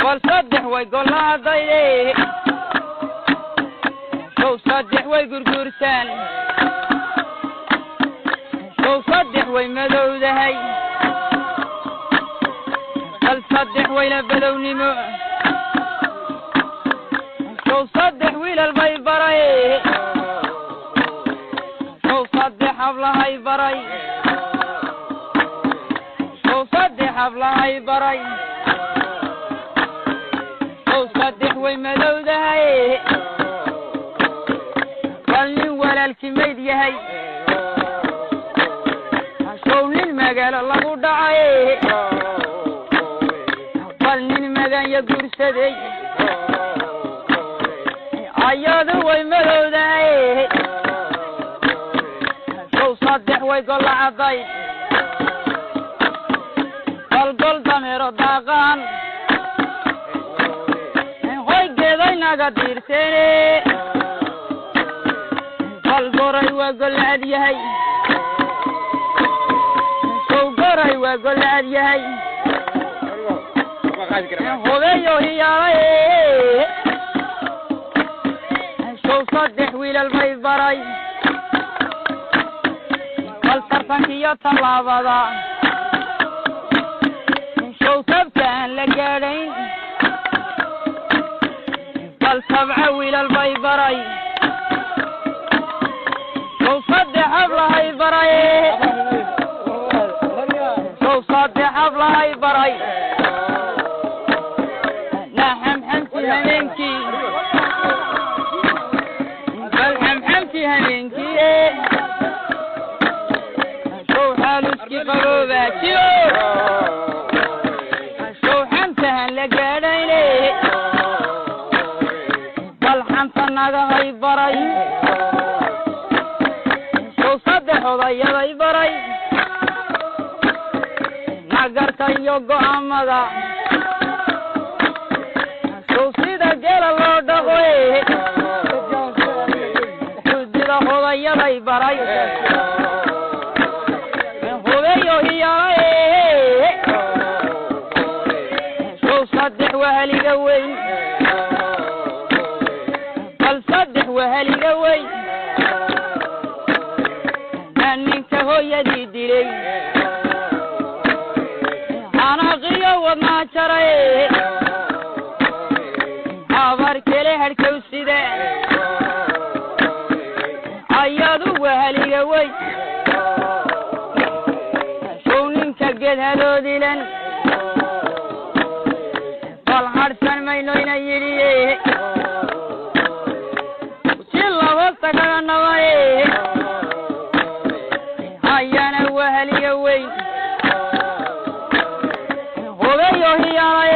Bal saddex way gollaadayde, show saddex way gurguurtaan, show saddex way madowdahay, bal saddex wayna badownimo, show saddex wiilal bay baray, show saddex hablahay baray, show saddex hablahay baray, show saddex way madowdahay. Bal nin walaalkii mayd yahay, show nin magaalo lagu dhacay, bal nin maganya guursaday, ayadu way madowdahay. Show saddex way golla cadday, bal gol dameero daaqaan hoygeeday naga diirteene, bal goray waa gollacad yahay, show goray waa gollacad yahay, hubeeyo hiyaalay, show saddex wiilal bay baray, bal tartankiyo tallaabada, show tabka aan la gaadhayn, bal tabca wiilal bay baray, show saddex hablahay baray, show saddex hablahay baray, na xamxamti habeenkii, bal xamxamti habeenkii, show xaaluski qaboobaajiyo, show xantahan la gaadhayne, bal xanta nagahay baray, show saddex odayaday baray, nagarta iyo go'aamada, show sida geela loo dhaqo, xuddida hodayaday baray, hubeeyo hiyaalay, show saddex wahaliga weyn, bal saddex wahaliga weyn, maa ninka hooyadii dilay, xanaaqiyo wadnaa jaray, habar kele hadhkow sida, ayadu wahaliga weyn, show ninka geed haloodilan, bal hadhsan mayno ina yidhi, si labasta kaga nabay, hayana wahaliga weyn, hubeeyo hiyaalay.